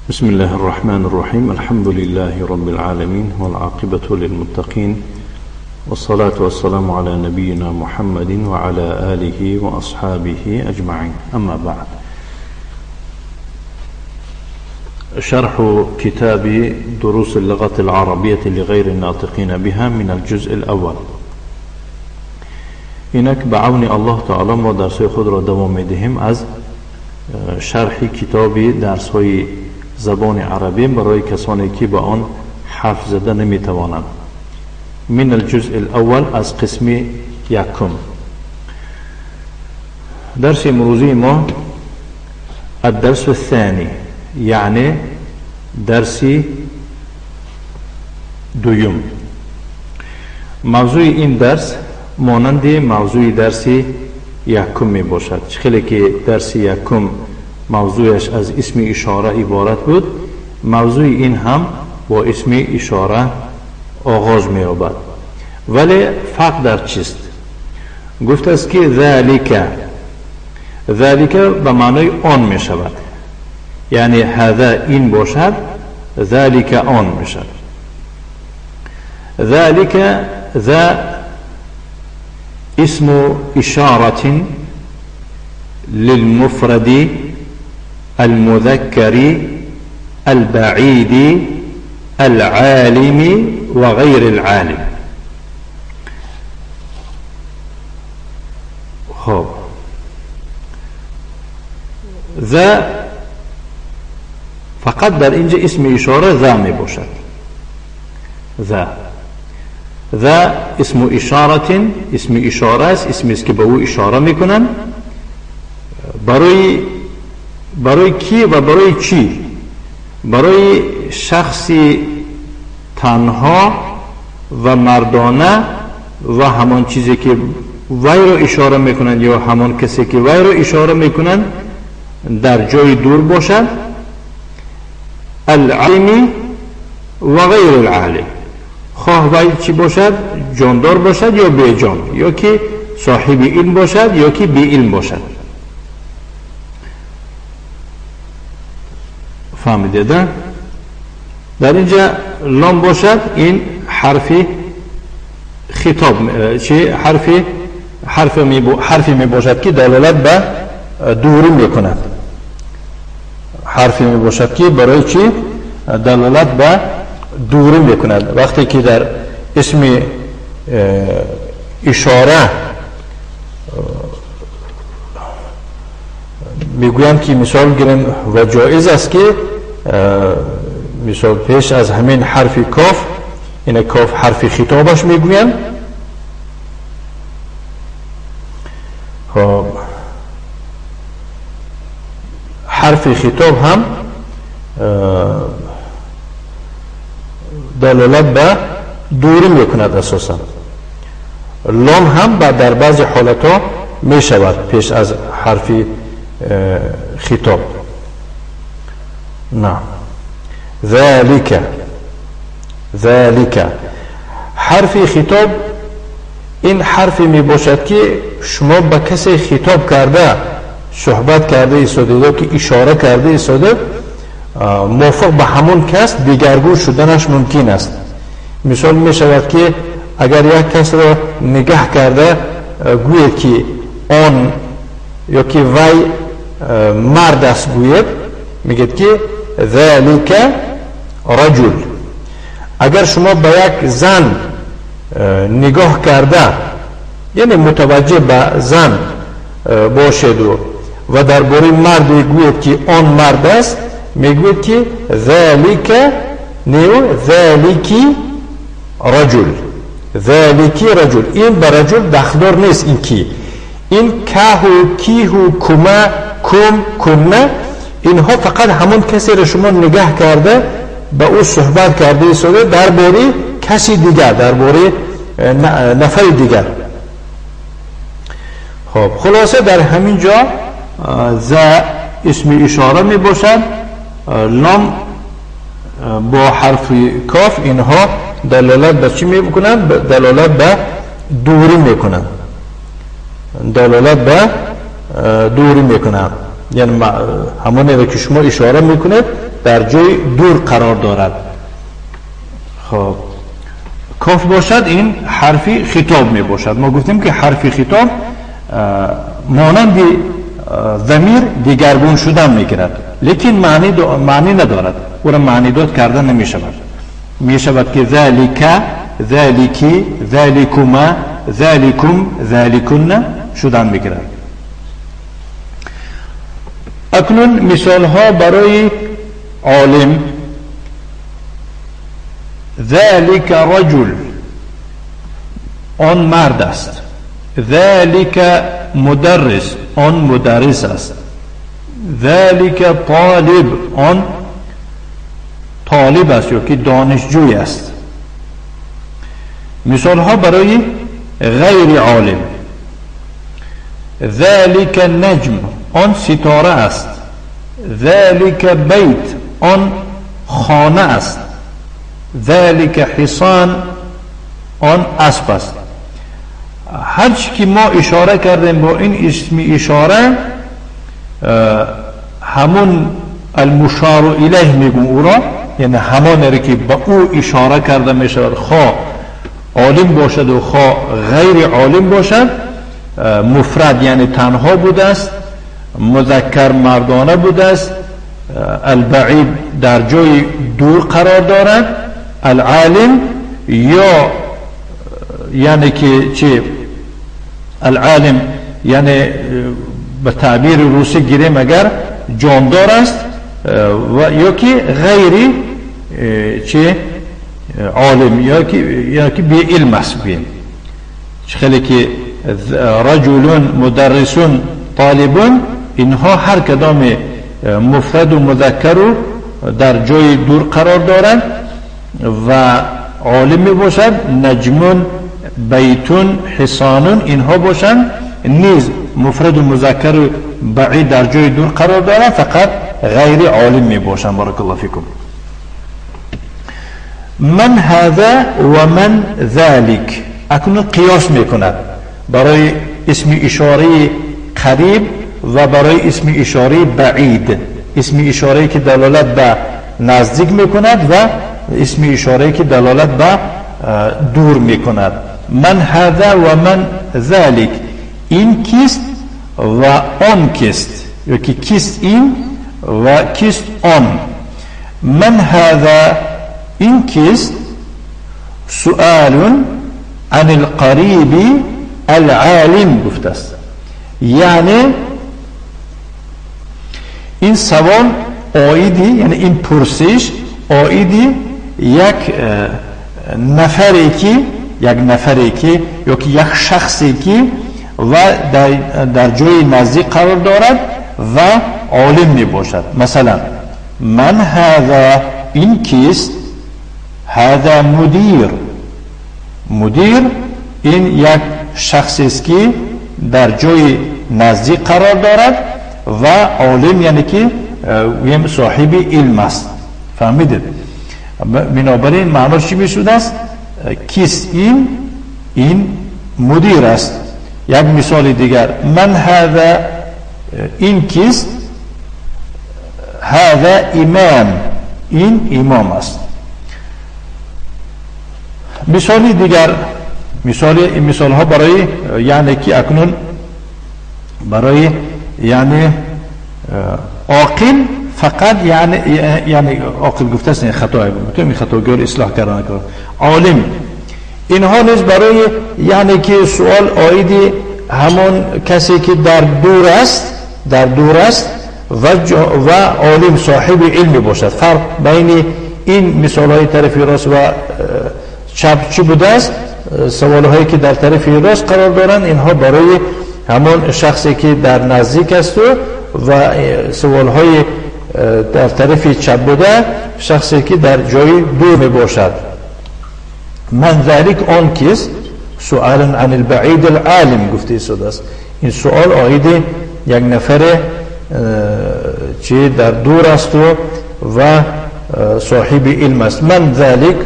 بسم الله الرحمن الرحيم. الحمد لله رب العالمين، والعاقبة للمتقين، والصلاة والسلام على نبينا محمد وعلى آله وأصحابه أجمعين. أما بعد، شرح كتاب دروس اللغة العربية لغير الناطقين بها من الجزء الأول. اینک به عون الله تعالی ما درس‌های خود را دوام می‌دهیم از شرح کتاب درس‌های زبان عربی برای کسانی که به آن حرف زده نمی‌توانند. من الجزء الاول، از قسم یکم. درس امروزی ما الدرس الثاني، یعنی درس دوم. موضوع این درس مانند موضوع درس یکم می باشد. خیلی که درس یکم موضوعش از اسم اشاره عبارت بود، موضوع این هم با اسم اشاره آغاز می یابد. ولی فرق در چیست؟ گفت است که ذالک، ذالک به معنای آن می شود، یعنی هذا این باشد، ذالک آن می شود. ذالک ذا اسم إشارة للمفرد المذكر البعيد العالم وغير العالم. خب ذا فقط در اینجا اسم اشاره ذا می باشد. ذا، ذا اسم اشاره، اسم اشاره است، اسمی است که به او اشاره میکنن. برای کی و برای چی؟ برای شخصی تنها و مردانه و همان چیزی که وی را اشاره میکنند یا همان کسی که وی را اشاره میکنند در جای دور باشد. العالم و غیر العالم، خواه وی چی باشد، جاندار باشد یا بی جان، یا که صاحب علم باشد یا که بی علم باشد. فهمیده؟ در اینجا لام باشد، این حرف خطاب، چی حرفی می باشد که دلالت به دوری میکند. حرفی می باشد که برای چی دلالت به دوری میکند. وقتی که در اسم اشاره میگویند که مثال گیریم و جایز است که مثال پیش از همین حرف کاف، این کاف حرف خطابش میگویند. خب حرف خطاب هم دلالت به دوری میکند اساسا. لام هم در بعضی حالتها میشود پیش از حرف خطاب. نه، ذالک، ذالک حرف خطاب، این حرفی می باشد که شما به کسی خطاب کرده، صحبت کرده ایستاده یا که اشاره کرده ایستاده، موافق به همون کس دیگرگون شدنش ممکن است. مثال می شود که اگر یک کس را نگاه کرده گوید که آن یا که وی مرد است، گوید، میگید که ذالک رجل. اگر شما به یک زن نگاه کرده، یعنی متوجه به زن باشید و درباره مرد گوید که آن مرد است، میگوید که ذالک، نه ذالکی رجل، ذالکی رجل. این به رجل دخلدار نیست، این کی، این که و کیه و کما، کم، کنه، اینها فقط همون کسی را شما نگاه کرده به او صحبت کرده ایستاده درباره کسی دیگر، درباره نفر دیگر. خب خلاصه در همین جا ذا اسم اشاره می باشد، لام با حرف کاف، اینها دلالت به چی میکنند؟ دلالت به دوری میکنند، دلالت به دوری میکنند. یعنی همون که شما اشاره میکنید در جای دور قرار دارد. خب کاف باشد این حرفی خطاب می باشد. ما گفتیم که حرف خطاب مانند ضمیر دیگرگون شدن میگیرد، لیکن معنی ندارد، او را معنی داد کردن نمی شود. می شود که ذالک، ذالکی، ذالکما، ذالکم، ذالکن شدن میگیرد. اکنون مثال ها برای عالم. ذالک رجل، آن مرد است. ذالک مدرس، آن مدرس است. ذالک طالب، آن طالب است یا که دانشجوی است. مثال ها برای غیر عالم. ذالک نجم، آن ستاره است. ذالک بیت، آن خانه است. ذالک حصان، آن اسب است. هرچی که ما اشاره کردیم با این اسم اشاره، همون المشار الیه میگم او را، یعنی همان که با او اشاره کرده میشود، خواه عالم باشد و خواه غیر عالم باشد، مفرد یعنی تنها بوده است، مذکر مردانه بوده است، البعید در جای دور قرار دارد، العالم یا یعنی که چه العالم یعنی به تعبیر روسی گیریم اگر جاندار است و یا که غیری چه عالم یا که بی علم است. بیم خیلی که رجل مدرس طالب، اینها هر کدام مفرد و مذکر در جای دور قرار دارند و عالم می باشد. نجمون، بیتون، حصانون، اینها باشند نیز مفرد و مذکر و بعید در جای دور قرار دارند، فقط غیر عالم می باشند. بارک الله فیکم. من هذا و من ذلك، اکنون قیاس میکند برای اسم اشاره قریب و برای اسم اشاره بعید، اسم اشاره که دلالت به نزدیک میکند و اسم اشاره که دلالت به دور میکند. من هذا و من ذلك، این کیست و آن کیست، یا که کیست این و کیست آن. من هذا، این کیست؟ سؤال عن القریب العالم گفته است. یعنی این سوال آیدی، یعنی این پرسش آیدی یک نفری که، یک نفری که یا که یک شخصی که و در جای نزدیک قرار دارد و عالم می باشد. مثلا من هذا، این کیست؟ هذا مدیر. مدیر این یک شخص است که در جای نزدیک قرار دارد و عالم، یعنی که صاحب علم است. فهمیدید؟ بنابراین معناش چی میشود است؟ کیست این؟ این مدیر است. یک مثال دیگر، من هذا، این کیست؟ هذا امام، این امام است. مثال دیگر، مثال ها برای یعنی که اکنون برای یعنی عاقل فقط، یعنی عاقل گفته است خطا، میتونیم خطاگار اصلاح کردن کرد. عالم اینها نیز برای یعنی که سوال عاید همان کسی که در دور است، در دور است و عالم صاحب علم باشد. فرق بین این مثال های طرف راست و چپ چی بوده است؟ سوال هایی که در طرف راست قرار دارند اینها برای همان شخصی که در نزدیک است و سوال های در طرف چپ بوده شخصی که در جای دور می باشد. من ذلك، آن کیست؟ سؤال عن البعید العالم گفته شده است. این سوال عاید یک نفر چه در دور است و صاحب علم است. من ذلك،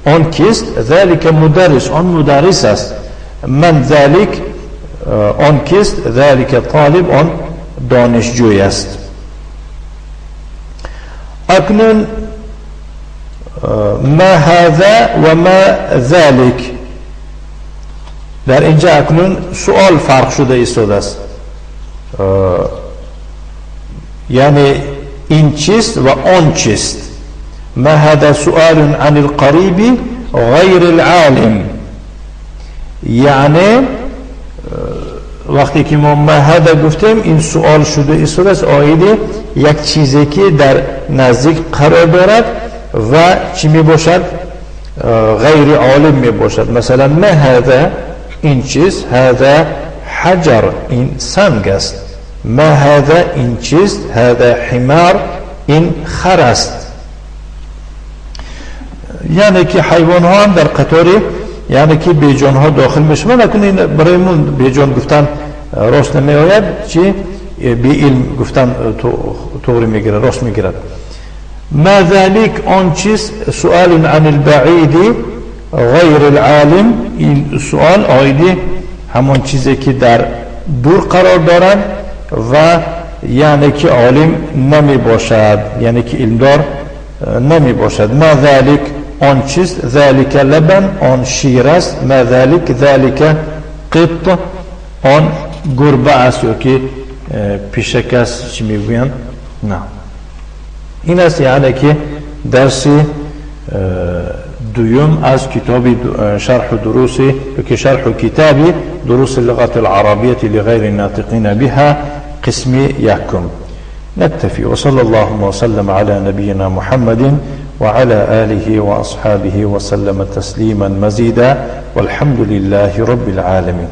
آن کیست؟ ذلك مدرس، آن مدرس است. من ذلك، آن کیست؟ ذلك طالب، آن донишҷӯй аст. Акнун ما هذا و ما ذلك. Дар инҷа акнун суол фарқ шуда истодааст, яъне ин чист ва он чист. ما هذا سؤال عن القريب غير العالم. Яъне вақте ки мо ما هذا гуфтем, ин суол шуда истодааст оиди як чизе, ки дар наздик қарор дорад ва чӣ мебошад? Ғайри олим мебошад. Масалан, ما هذا, ин чиз? هذا حجر, ин санг аст. ما هذا, ин чист? هذا حمار, ин хар аст. Яъне ки ҳайвонҳо ҳам дар қатори, яъне ки беҷонҳо дохил мешаванд. Акун ин барои мо беҷон гуфтан рост намеояд, чи беилм гуфтан туғри мегирад, рост мегирад. ما ذلك, он чиз? سؤال عن البعيد غير العالم. Ин суол оиди ҳамон чизе, ки дар дур қарор дорад ва яъне ки олим намебошад, яъне ки илмдор намебошад. ما ذلك, он чиз? ذلك لبن, он шир аст. ما ذلك؟ ذلك قط, он гурба аст ё ки пишак аст, чӣ мегӯянд. На, ин аст, яъне ки дарси дуюм аз китоби шарҳу дуруси ки шарҳу китоби دروس اللغة العربية لغير الناطقين بها, قسم якум. نكتفي، وصلى الله وسلم على نبينا محمد وعلى آله وأصحابه وسلم تسليما مزيدا، والحمد لله رب العالمين.